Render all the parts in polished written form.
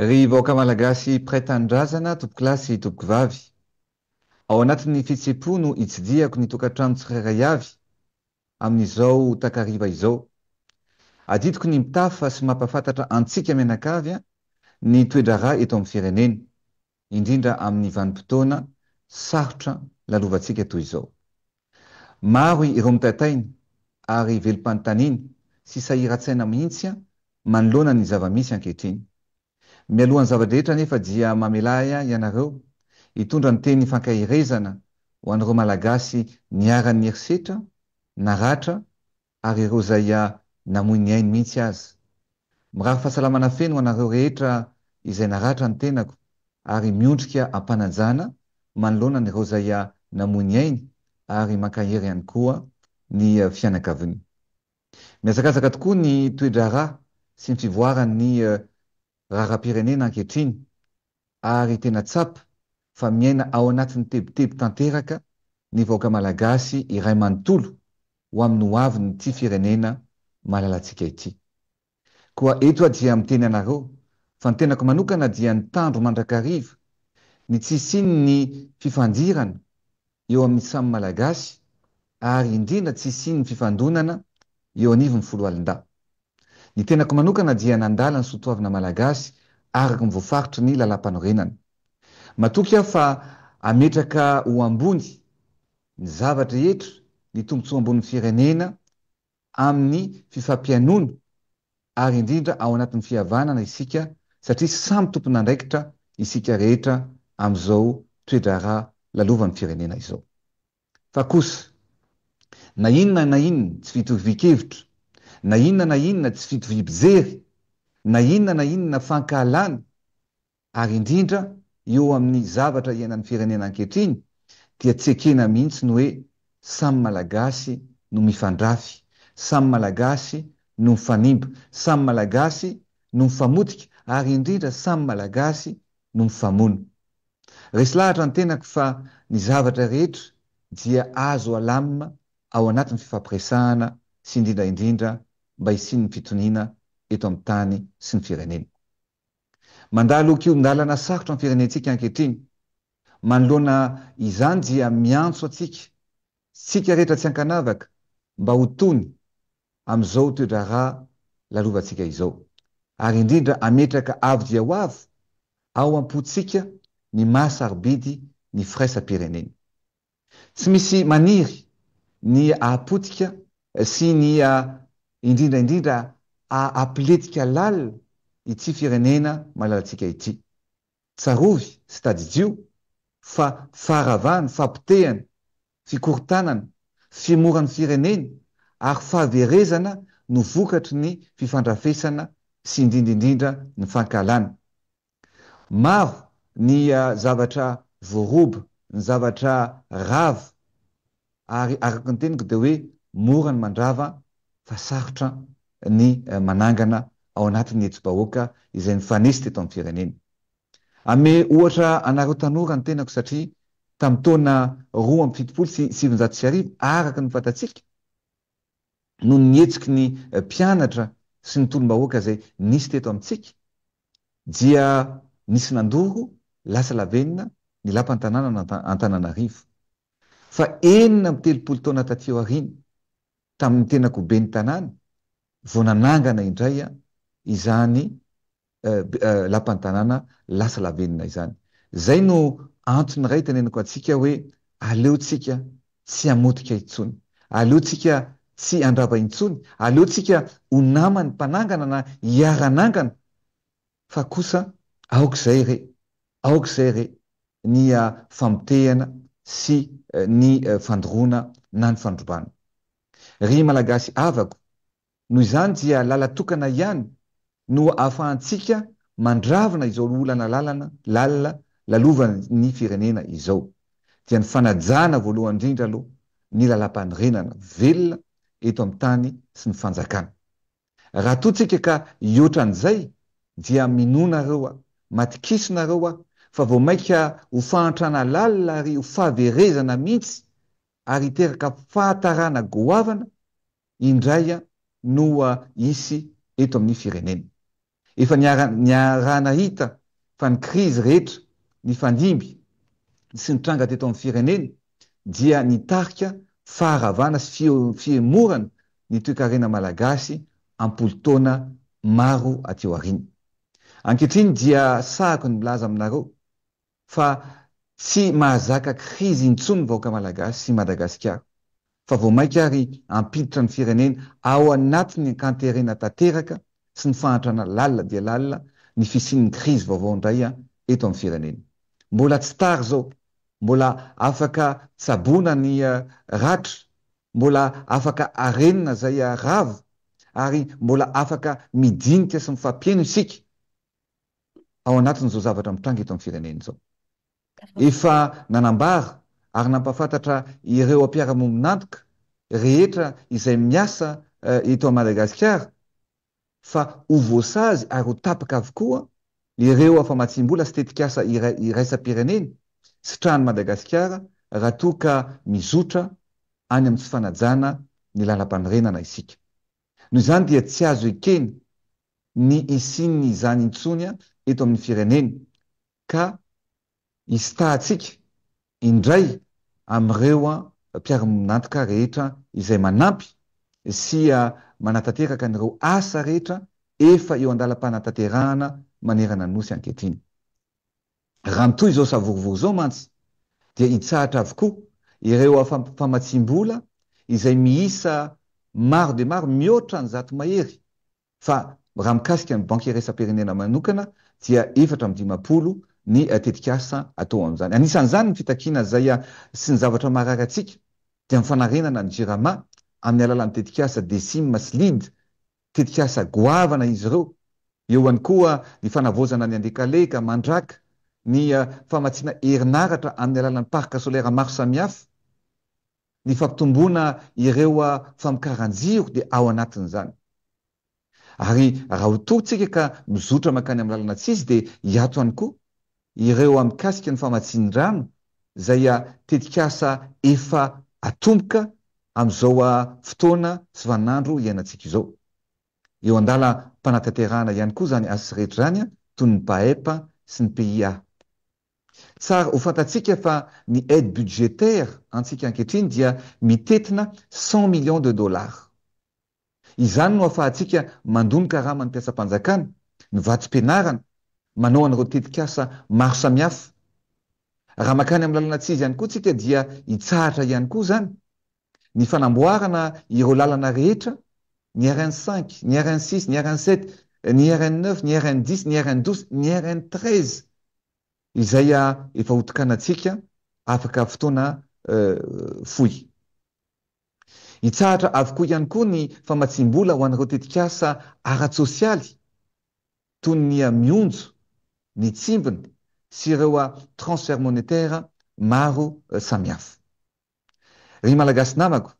Ry vahoaka Malagasy mpiray tanindrazana, tompokolahy sy tompokovavy. Ao anatin'ny fihetseham-po no itsidihako ny tokantrano tsirairay avy amin'izao takariva izao. Adidiko ny mitafa sy mampahafantatra antsika mianakavy ny toe-draharaha eto amin'ny firenena, indrindra amin'ny vanim-potoana sarotra lalovantsika toy izao. Maro ireo mitaintaina ary velom-panontaniana sy sahiran-tsaina mihitsy manoloana ny zava-misy ankehitriny. Mialohan'ny zava-drehetra anefa dia mamelà ahy ianareo hitondra ny teny fankaherezana ho an'ireo Malagasy niharan'ny herisetra, naratra ary ireo izay namoy ny ainy mihitsy aza. Mirary fahasalamana feno ho anareo rehetra izay naratra ny tenako ary miondrika am-panajana manoloana an'ireo izay namoy ny ainy ary mankahery ihany koa ny fianakaviany. Mihazakazaka tokoa ny toe-draharaha sy ny fivoaran'ny raharaham-pirenena ankehitriny ary tena tsapa fa miaina ao anatin'ny tebiteby tanteraka ny vahoaka Malagasy iray manontolo ho amin'ny hoavin'ity firenena malalantsika ity. Koa eto aho dia miteny anareo fa ny tenako manokana dia nitandro mandrakariva ny tsy hisian'ny fifandirana eo amin'ny samy Malagasy ary indrindra tsy hisian'ny fifandonana eo anivon'ny foloalindahy. Ny tenako manokana dia nandala ny soatoavina Malagasy araka ny voafaritry ny lalàmpanorenana. Matoky aho fa hametraka ho ambony ny zava-drehetra ny tombontsoa ambonin'ny firenena amin'ny fifampihainoana ary indrindra ao anatin'ny fihavanana isika satria samy tompon'andraikitra isika rehetra amin'izao toe-draharaha lalovan'ny firenena izao. Fa kosa, na inona na inona tsy fitovian-kevitra, na inona na inona tsy fitoviam-pijery, na inona na inona fankahalana, ary indrindra eo amin'ny zavatra iainan'ny firenena ankehitriny dia tsy ekena mihitsy ny hoe samy Malagasy no mifandrafy, samy Malagasy no mifanimba, samy Malagasy no mifamotika ary indrindra samy Malagasy no mifamono. Resy lahatra ny tenako fa ny zavatra rehetra dia azo alamina ao anatin'ny fifampiresahana sy indrindra indrindra mba hisian'ny fitoniana eto amin'ny tany sy ny firenena. Mandalo kihon-dalana sarotra ny firenentsika ankehitriny. Manoloana izany dia miantso antsika, tsika rehetra tsy ankanavaka, mba ho tony amin'izao toe-draharaha lalovantsika izao. Ary indrindra hametraka avo dia ho avo ao am-pontsika ny maha sarobidy ny firaisam-pirenena. Tsy misy maniry ny hahapotika sy ny indrindra indrindra hahapiletika lalina ity firenena malalantsika ity. Tsarovy sy tadidio fa faharavana, fahapotehana, fikorontanana, fihemoran'ny firenena ary fahaverezana no vokatry ny fifandrafesana sy indrindra indrindra ny fankahalana. Maro ny zavatra voaroba, ny zavatra rava ary araka ny teniko dia hoe mora ny mandrava fa sarotra ny manangana ao anatin'ny hetsi-bahoaka izay nifanesy teto amin'ny firenena. Hanome ohatra anareo tanora ny tenako satria tamin'ny taona 1972 araka ny fantatsika noho ny hetsiky ny mpianatra sy ny tolom-bahoaka izay nisy teto amintsika dia nisy nandoro lasa lavenona ny lapan'ny tanàna Antananarivo. Fa 36 taona taty aoriana, tamin'ny tenako ben'ny tanàna, vao nanangana indray izany lapan'ny tanàna lasa lavenona izany. Izay no antony iray itenenako antsika hoe aleo tsika tsy hamotika intsony, aleo tsika tsy handrava intsony, aleo tsika ho naman'ny mpanangana na hiara-hanangana fa kosa aoka izay re, aoka izay re ny famotehana sy ny fandoroana na ny fandrobana. Ry Malagasy havako, Noho izany dia lala-tokana ihany no ahafahantsika mandravona izao olana lalana lalina lalovan'ny firenena izao. Dia ny fanajana voalohany indrindra aloha ny lalampanorenana velona eto amin'ny tany sy ny fanjakana. Raha toa tsika ka hihoatra an'izay dia minoa nareo aho, matokiso nareo aho fa vao mainka ho fahantrana lalina ary ho fahaverezana mihitsy ary hiteraka fahatarana goavana indray no hisy eto amin'ny firenena. Efa niaraha-nahita fa ny krizy rehetra nifandimby sy nitranga teto amin'ny firenena dia nitarika faharavana sy fihemorana ny toekarena malagasy am-polo taona maro aty aoriana. Ankehitriny dia sahako ny milaza aminareo fa tsy mahazaka krizy intsony ny vahoaka malagasy sy Madagasikara fa vao mainka ary hampiditra ny firenena ao anatin'ny ankanterena tanteraka sy ny fahantrana lalina dia lalina ny fisian'ny krizy vaovao indray eto amin'ny firenena. Mbola tsy tara izao, mbola afaka tsaboina ny ratra, mbola afaka arenina izay rava ary mbola afaka midinika sy mifampihaino isika ao anatin'izao zavatra mitranga eto amin'ny firenena izao. Efa nanambara ary nampahafantatra ireo mpiara-mombon'antoka rehetra izay miasa eto Madagasikara fa ho voasazy ary ho tapaka avokoa ireo famatsiam-bola sy tetikasa iraisam-pirenena sitrahan'i Madagasikara raha toa ka mizotra any amin'ny tsy fanajana ny lalampanorenana isika. Noho izany dia tsy azo ekena ny hisian'izany intsony eto amin'ny firenena ka hisitahantsika indray amin'ireo mpiara-monantoka rehetra izay manampy sy manatanteraka an'ireo asa rehetra efa eo an-dalam-panatanterahana manerana ny Nosy ankehitriny. Raha mitohy izao savorovoro izao mantsy dia hitsahatra avokoa ireo famatsiam-bola izay miisa maro dia maro mihoatra ny 100 mahery Fa raha mikasika ny Banky Iraisam-pirenena manokana dia 54 ny tetikasa atao amin'izany. Anisan'izany ny fitakiana izay sy ny zavatra maharary antsika dia ny fanarenana ny Jirama amin'ny alalan'ny tetikasa Decim sy Lead, tetikasa goavana izy ireo. Eo ihany koa ny fanavaozana ny Andekaleka, Mandraka, ny famatsiana herinaratra amin'ny alalan'ny parc solaire maro samihafa. Ny fampitomboana ireo famokaran-jiro dia ao anatin'izany. Ary raha ho toa tsika ka mizotra mankany amin'ny lalana tsy izy dia hiato ihany koa ireo mikasika ny famatsian-drano izay tetikasa efa atomboka amin'izao fotoana sy vaninandro iainantsika izao. Eo an-dalam-panatanterahana ihany koa izany asa rehetra izany toy ny PAEP sy ny PIA. Tsara ho fantatsika fa ny aide budgétaire antsika ankehitriny dia mitetina 100 millions de dollars. Izany no afahantsika mandoa ny karaman'ny mpiasam-panjakana, ny vatsim-pianarana, manao an'ireo tetikasa maro samihafa. Raha mankany amin'ny lalana tsy izy ihany koa tsika dia hitsahatra ihany koa izany ny fanamboarana ireo lalana rehetra, ny RN cinq, ny RN six, ny RN sept, ny RN neuf, ny RN dix, ny RN douze, ny RN treize izay efa hotokanantsika afaka fotoana fohy. Hitsahatra avokoa ihany koa ny famatsiam-bola ho an'ireo tetikasa ara-tsosialy toy ny mionjo, ny tsimbiny sy ireo transfert monétaire maro samihafa. Ry Malagasy namako,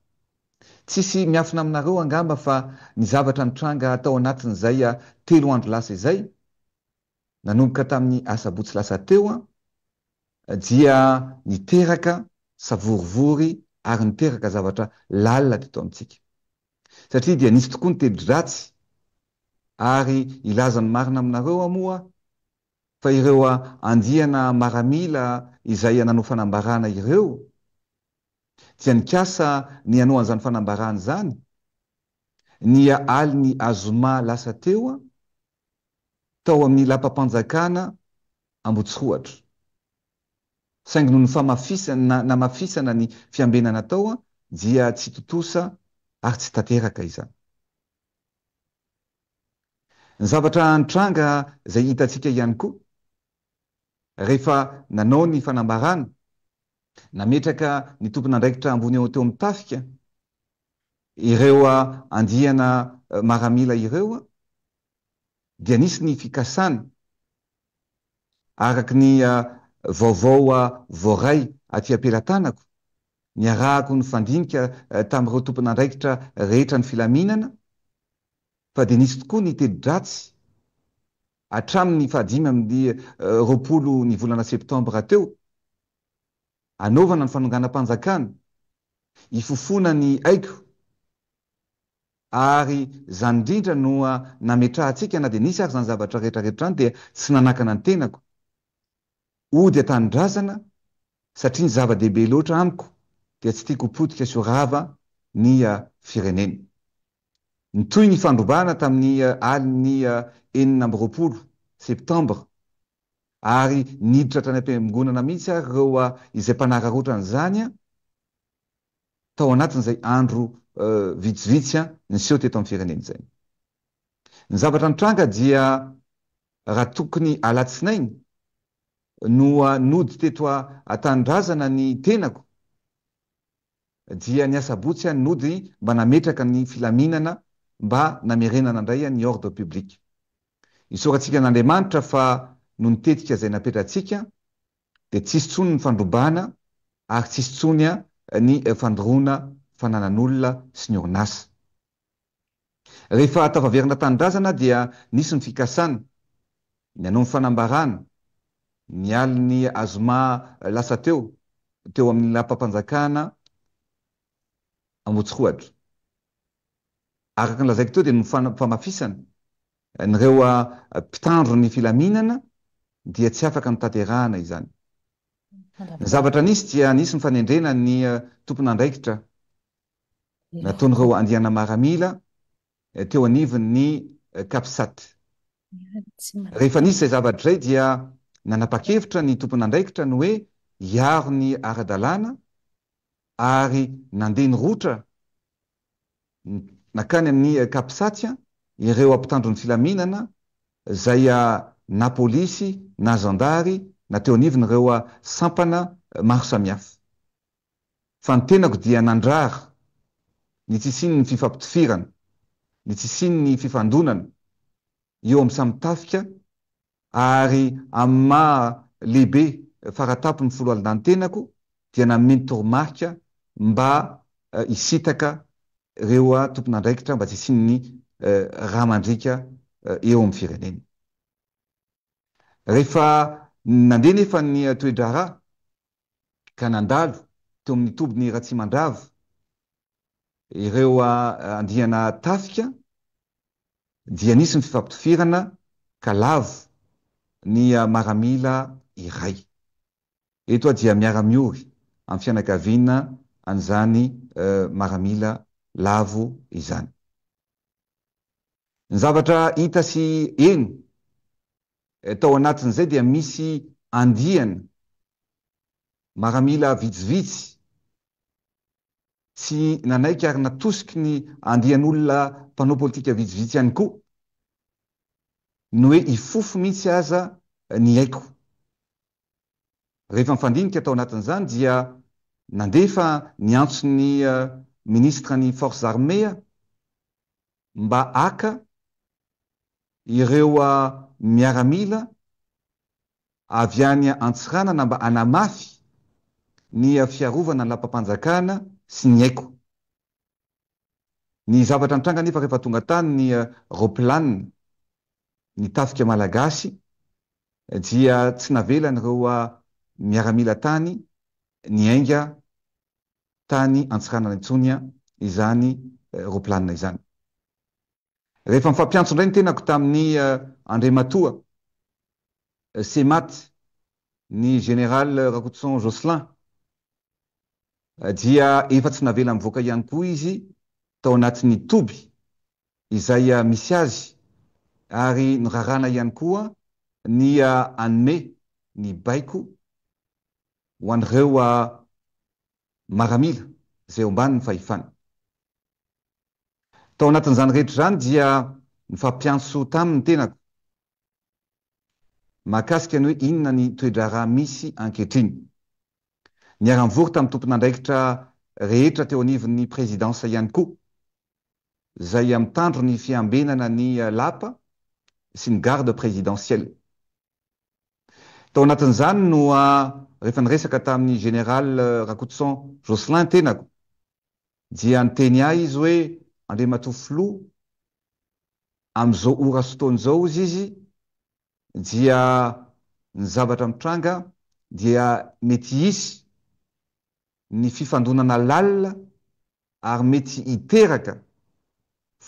tsisy miafina aminareo angamba fa ny zavatra nitranga tao anatin'izay telo andro lasa izay, nanomboka tamin'ny asabotsy lasa teo, dia niteraka savorivory ary niteraka zavatra lalina teto amintsika. Satria dia nisy tokoa ny teti-dratsy ary hilaza ny marina aminareo aho moa fa ireo andiana maramila izay nanao fanambarana ireo dia nikasa ny hanao an'izany fanambarana izany ny alin'ny azoma lasa teo tao amin'ny lapam-panjakana Ambotsirohatra. Saingy noho ny famafisana namafisana ny fiambenana tao dia tsy tontosa ary tsy tanteraka izany. Ny zavatra nitranga izay hitantsika ihany koa, rehefa nanao ny fanambarana, nametraka ny tompon'andraikitra ambony eo teo amin'ny tafika ireo andiana maramila ireo, dia nisy ny fikasana, araka ny vaovao voaray aty am-pelatanako, niarahako nifandinika tamin'ireo tompon'andraikitra rehetra ny filaminana, fa dia nisy tokoa ny teti-dratsy hatramin'ny fahadimy amby 20 ny volana septambra teo, hanaovana ny fanonganam-panjakana, hifofoana ny aiko. Ary izany indrindra no nametrahantsika na dia nisy ary izany zavatra rehetra rehetra izany dia tsy nanakana ny tenako hody an-tanindrazana satria ny zava-dehibe loatra amiko dia tsy tiako ho potika sy ho rava ny firenena. Nitohy ny fandrobana tamin'ny alin'ny 26 septambra ary niditra hatrany am-piangonana mihitsy ary ireo izay mpanararaotra an'izany tao anatin'izay andro vitsivitsy niseho teto amin'ny firenena izay. Ny zavatra nitranga dia raha tokony alatsinainy no nody teto an-tanindrazana ny tenako dia ny asabotsy aho nody mba nametraka ny filaminana mba namerenana indray ny ordre public. Isaorantsika an'Andriamanitra fa noho ny tetika izay napetratsika dia tsisy intsony ny fandrobana ary tsisy intsony ny fandoroana fananan'olona sy ny orinasa. Rehefa tafaverina tanindrazana dia nisy ny fikasana ny hanao ny fanambarana ny alin'ny azoma lasa teo, teo amin'ny lapam-panjakana Ambohitsirohatra. Araka ny lazaiko teo dia ny famafisana an'ireo mpitandro ny filaminana dia tsy afaka notanterahana izany. Ny zavatra nisy dia nisy ny fanendrena ny tompon'andraikitra nataon'ireo andiana maramila teo anivon'ny Capsat. Rehefa nisy izay zavatra izay dia nanapa-kevitra ny tompon'andraikitra ny hoe hiaro ny ara-dalàna ary nandeha nirotra Nankany amin'ny Capsat ireo mpitandro ny filaminana izay na polisy na zandary na teo anivon'ireo sampana maro samihafa. Fa ny tenako dia nandrara ny tsy hisian'ny fifampitifirana, ny tsy hisian'ny fifandonana eo amin'ny samy tafika Ary amin'ny maha lehibe faratampony foloalindahy ny tenako dia nanome ny toromarika mba hisintaka ireo tompon'andraikitra mba tsy hisian'ny rà mandriaka eo amin'ny firenena. Rehefa nandeha nefa ny toe-draharaha ka nandalo teo amin'ny tobin'i Ratsimandrava ireo andiana tafika dia nisy ny fifampitifirana ka lavo ny maramila iray. Eto aho dia miara-miory amin'ny fianakaviana an'izany maramila lavo izany. Ny zavatra hita sy heno tao anatin'izay dia misy andiana maramila vitsivitsy tsy nanaiky ary natosiky ny andian'olona mpanao politika vitsivitsy ihany koa ny hoe hifofo mihitsy aza ny aiko. Rehefa nifandinika tao anatin'izany dia nandefa ny antson'ny ministre ny forces armées mba haka ireo miaramila avy any Antsiranana mba hanamafy ny fiarovana ny lapam-panjakana sy ny aiko. Ny zavatra nitranga anefa rehefa tonga tany ny raopilanina, ny tafika malagasy dia tsy navelan'ireo miaramila tany niainga tany Antsiranana intsony izany roaplanina izany. Rehefa nifampiantso indray ny tenako tamin'ny Andriamatoa Semat, ny Général Rakotoson Jocelyn, dia efa tsy navela nivoaka ihany koa izy tao anatin'ny toby izay misy azy ary norarana ihany koa ny hanome ny baiko ho an'ireo maramila izay eo ambanin'ny fahefany. Tao anatin'izany rehetra izany dia nifampiantso taminy ny tenako mahakasika ny hoe inona ny toe-draharaha misy ankehitriny. Niara-nivory tamin'ny tompon'andraikitra rehetra teo anivon'ny prezidansa ihany koa, izay mitandro ny fiambenana ny lapa sy ny garde présidentielle. Tao anatin'izany no rehefa niresaka tamin'ny Général Rakotoson Jocelyn tenako dia niteny ahy izy hoe Andriamatoa Filoha amin'izao ora sy fotoana izao hozy izy dia ny zavatra mitranga dia mety hisy ny fifandonana lalina ary mety hiteraka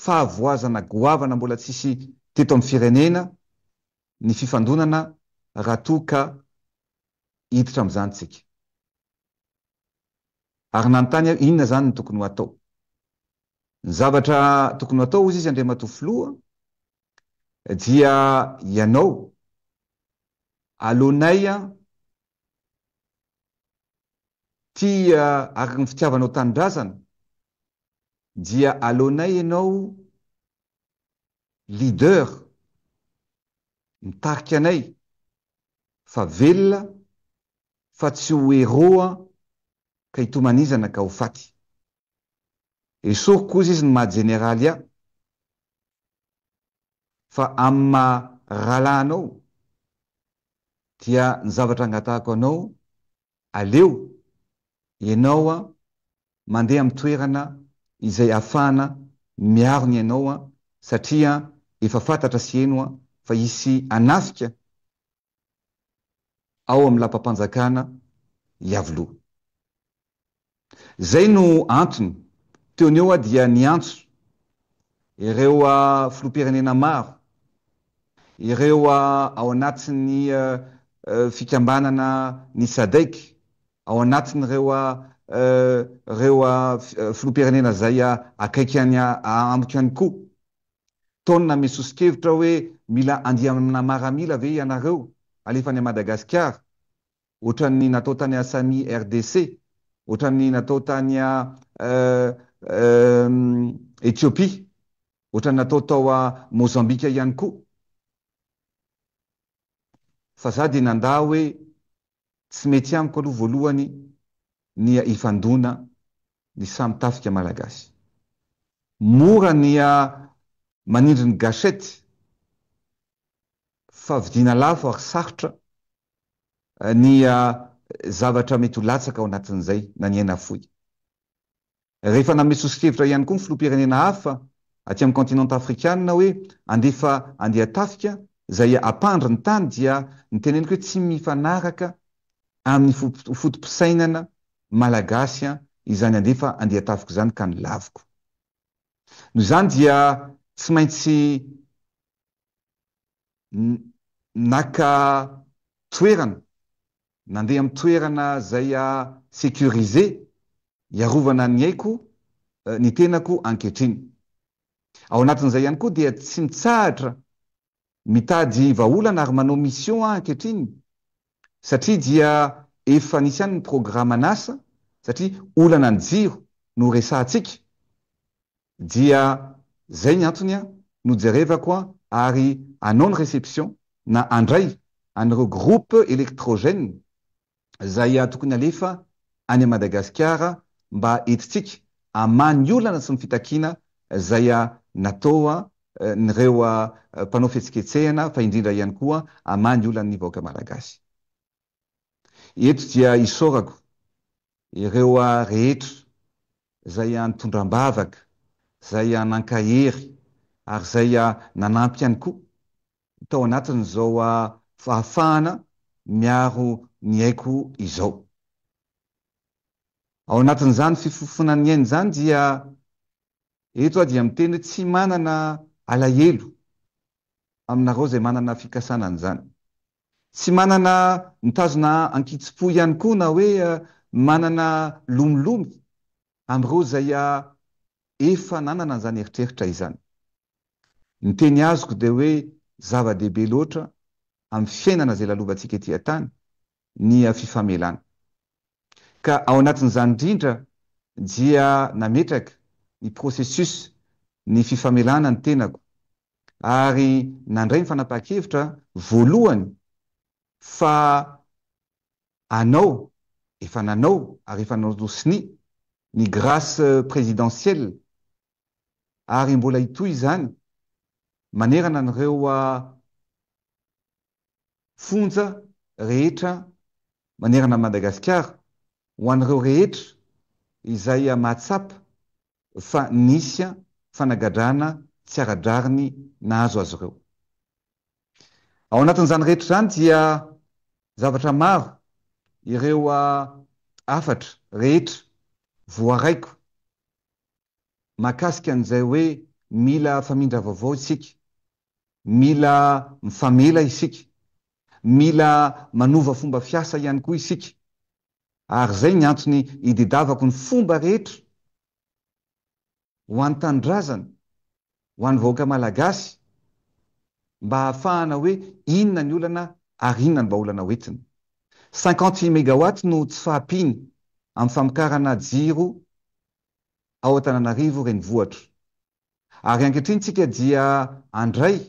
Fahavoazana goavana mbola tsisy teto amin'ny firenena ny fifandonana raha toa ka hiditra amin'izany tsika. Ary nanontany aho inona izany no tokony ho atao. Ny zavatra tokony ho atao hozy izy Andriamatoa Filoha dia ianao aloanay tia araka ny fitiavanao tanindrazana dia aloanay ianao leader mitarika anay fa velona fa tsy ho héros ka hitomanizana ka ho faty. Esoriko ozy izy ny maha jeneraly ahy fa amin'ny maha rahalahy anao dia ny zavatra angatahako anao aleo ianao mandeha amin'ny toerana izay ahafahana miaro ny ainao satria efa fantatra sy heno fa hisy hanafika ao amin'ny lapam-panjakana Iavoloha. Izay no antony, teo no eo aho dia niantso ireo filoham-pirenena maro, ireo ao anatin'ny fikambanana ny Sadec, ao anatin'ireo ireo filoham-pirenena izay akaiky any amiko ihany koa. Tao ny nanome soso-kevitra hoe mila andiana maramila ve ianareo alefa any Madagasikara ohatran'ny natao tany Asami RDC, ohatran'ny natao tany Ethiopie, ohatran'ny natao tao Mozambika ihany koa. Fa za dia nandà hoe tsy mety amiko aloha voalohany ny hifandona ny samy tafika malagasy. Mora ny manindry ny gâchette fa vidiana lafo ary sarotra ny zavatra mety ho latsaka ao anatin'izay na ny aina afoy. Rehefa nanome soso-kevitra ihany koa ny filoham-pirenena hafa aty amin'ny kontinanta afrikana hoe andefa andian-tafika izay hampandry ny tany dia niteneniko hoe tsy mifanaraka amin'ny foto-pisainana malagasy izany andefa andian-tafika izany ka nolaviko. Noho izany dia tsy maintsy naka toerana, nandeha amin'ny toerana izay sécurisé hiarovana ny aiko, ny tenako ankehitriny. Ao anatin'izay ihany koa dia tsy mitsahatra mitady vahaolana ary manao mission aho ankehitriny satria dia efa nisy ihany ny programan'asa satria olana ny jiro no resahantsika dia zay ny antony no jerevako ary hanao ny réception na handray an'ireo groupe électrogène zay tokony alefa any Madagasikara mba entintsika hamaha ny olana sy ny fitakiana zay natao n'ireo mpanao fihetsiketsehana fa indrindra ihany koa hamaha ny olan'ny vahoaka malagasy. Eto dia isaorako ireo rehetra izay nitondra am-bavaka, izay nankahery ary izay nanampy ihany koa tao anatin'izao fahafahana miaro ny aiko izao. Ao anatin'izany fifofonan'ny aina izany dia eto aho dia miteny hoe tsy manana alahelo aminareo izay manana fikasana an'izany. Tsy manana mitazona ankitsim-po ihany koa na hoe manana lomilomy amin'ireo izay efa nanana an'izany eritreritra izany. Ny teny azoko dia hoe zava-dehibe loatra amin'ny fiainana izay lalovantsika ety an-tany ny fifamelana. Ka ao anatin'izany indrindra dia nametraka ny processus ny fifamelana ny tenako ary nandray ny fanapahan-kevitra voalohany fa anao, efa nanao ary efa nanao sonia ny grâce présidentielle ary mbola hitohy izany manerana an'ireo fonja rehetra manerana an'i Madagasikara ho an'ireo rehetra izay mahatsapa fa nisy fanagadrana tsy ara-drariny nahazo azy ireo. Ao anatin'izany rehetra izany dia zavatra maro ireo hafatra rehetra voaraiko mahakasika an'izay hoe mila famindra vaovao isika, mila mifamela isika, mila manova fomba fiasa ihany koa isika. Ary izay ny antony idedavako ny fomba rehetra ho an'ny tanindrazana, ho an'ny vahoaka malagasy mba hahafahana hoe inona ny olana ary inona ny vahaolana hoentina. 50 megawatt no tsy fahampiany amin'ny famokarana jiro ao Antananarivo renivohitra. Ary ankehitriny tsika dia handray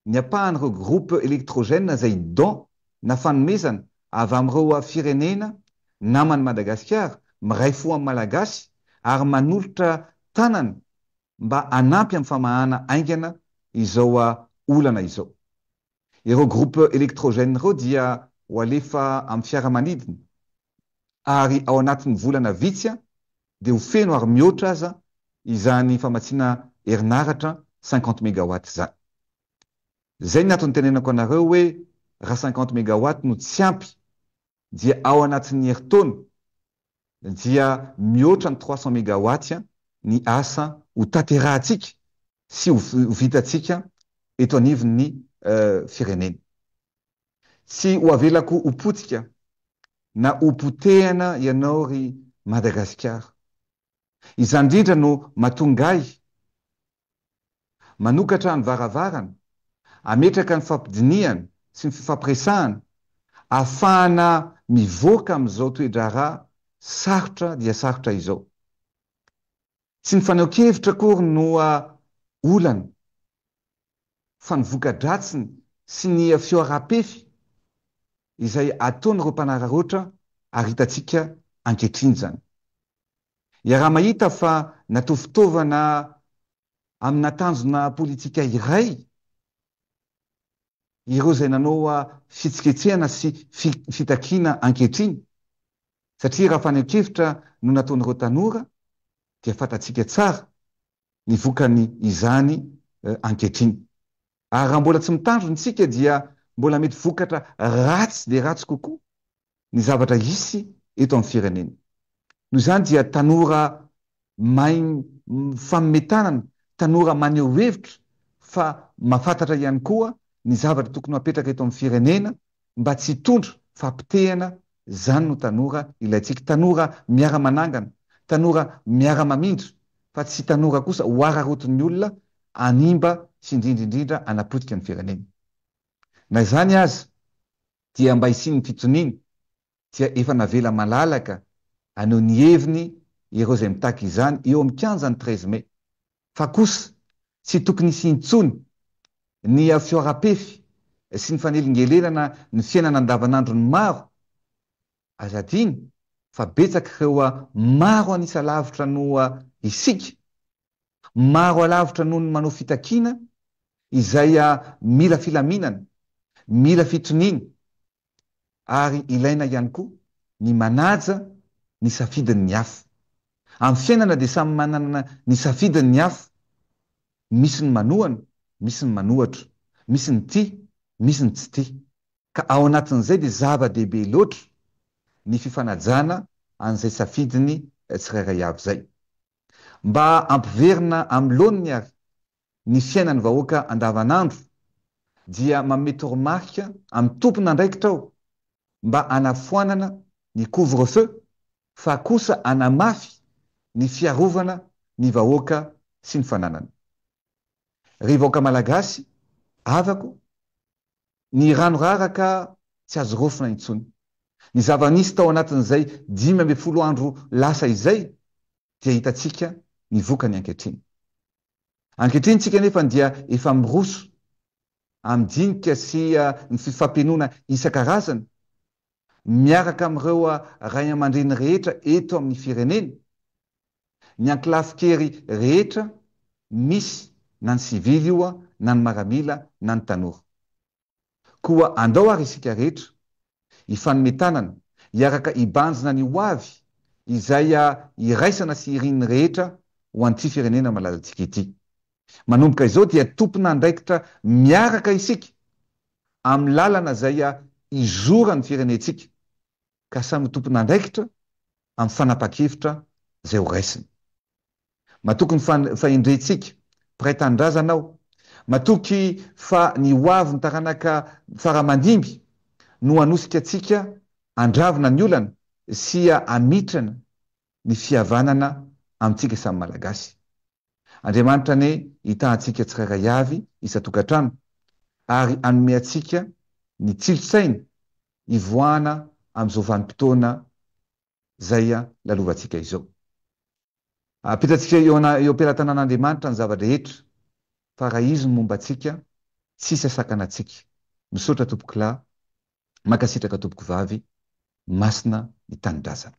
ny ampahan'ireo groupe électrogène izay don na fanomezana avy amin'ireo firenena naman'i Madagasikara, miray fo amin'ny Malagasy ary manolotra tanana mba hanampy amin'ny famahana haingana izao olana izao. Ireo groupe électrogène ireo dia ho alefa amin'ny fiaramanidina ary ao anatin'ny volana vitsy dia ho feno ary mihoatra aza izany famatsiana herinaratra 50 mégawatt izany. Izay ny antony itenenako anareo hoe raha 50 mégawatt no tsy ampy dia ao anatin'ny herintaona dia mihoatra ny 300 mégawatt ny asa ho tanterahantsika sy ho vitantsika eto anivon'ny firenena. Tsy ho avelako ho potika na ho potehana ianao ry Madagasikara. Izany indrindra no mahatonga ahy manokatra ny varavarana, hametraka ny fampidinihana sy ny fifampiresahana ahafahana mivoaka amin'izao toe-draharaha sarotra dia sarotra izao. Tsy ny fanehoan-kevitra akory no olana fa ny voka-dratsiny sy ny fihoaram-pefy izay ataon'ireo mpanararaotra ary hitantsika ankehitriny izany. Iaraha-mahita fa natao fitaovana amina tanjona politika iray ireo izay nanao fihetsiketsehana sy fitakiana ankehitriny satria raha fanehoan-kevitra no nataon'ireo tanora dia fantatsika tsara ny vokany izany ankehitriny. Ary raha mbola tsy mitandrina isika dia mbola mety vokatra ratsy dia ratsy kokoa ny zavatra hisy eto amin'ny firenena. Noho izany dia tanora mahay mifanome tanana, tanora maneho hevitra fa mahafantatra ihany koa ny zavatra tokony ho apetraka eto amin'ny firenena mba tsy hitondra fahapotehana, izany no tanora ilaintsika, tanora miara-manangana, tanora miara-mamindra fa tsy tanora kosa ho araraotin'ny olona hanimba sy indrindra indrindra hanapotika ny firenena. Na izany aza dia mba hisian'ny fitoniana dia efa navela malalaka haneho ny heviny ireo izay mitaky izany eo amin'ny kianjan'ny 13 mai fa kosa tsy tokony hisy intsony ny fihoaram-pefy sy ny fanelingelenana ny fiainana andavanandron'ny maro, aza adino fa betsaka ireo maro an'isa lavitra noho isika, maro alavitra noho ny manao fitakiana izay mila filaminana, mila fitoniana ary ilaina ihany koa ny manaja ny safidin'ny hafa. Amin'ny fiainana dia samy manana ny safidiny ny hafa, misy ny manohana, misy ny manohatra, misy ny tia, misy ny tsy tia. Ka ao anatin'izay dia zava-dehibe loatra ny fifanajana an'izay safidiny tsirairay avy izay. Mba hampiverina amin'ny laoniny ary ny fiainan'ny vahoaka andavanandro dia manome toromarika amin'ny tompon'andraikitra aho mba hanafoanana ny couvre feu fa kosa hanamafy ny fiarovana ny vahoaka sy ny fananany. Ry vahoaka Malagasy havako, ny rano raraka tsy azo raofina intsony. Ny zava-nisy tao anatin'izay 15 andro lasa izay dia hitantsika ny vokany ankehitriny. Ankehitriny tsika anefa dia efa miroso amin'ny dinika sy ny fifampenoana isan-karazany miaraka amin'ireo ray aman-dreny rehetra eto amin'ny firenena, ny ankolafin-kery rehetra misy na ny sivily io na ny maramila na ny tanora. Koa andao ary isika rehetra hifanome tanana, hiaraka hibanjina ny ho avy izay iraisana sy irin'ny rehetra ho an'ity firenena malalantsika ity. Manomboka izao dia tompon'andraikitra miaraka isika amin'ny lalana izay hizoran'ny firenentsika ka samy ho tompon'andraikitra amin'ny fanapahan-kevitra izay ho raisina. Matoky ny fahendrentsika. Mpiray tanindrazana aho. Matoky fa ny ho avy ny taranaka fara aman-dimby no hanosika antsika handravona ny olana sy hamitrana ny fihavanana amintsika samy Malagasy. Andriamanitra anie hitaha antsika tsirairay avy isan-tokantrano ary hanome antsika ny tsilo-tsaina hivoahana amin'izao vanim-potoana izay lalovantsika izao. Apetratsika eo eo am-pelatanan'Andriamanitra ny zava-drehetra fa raha Izy no momba antsika, tsisy hasakana antsika. Misaotra tompokolahy, mankasitraka tompokovavy, masina ny tanindrazana.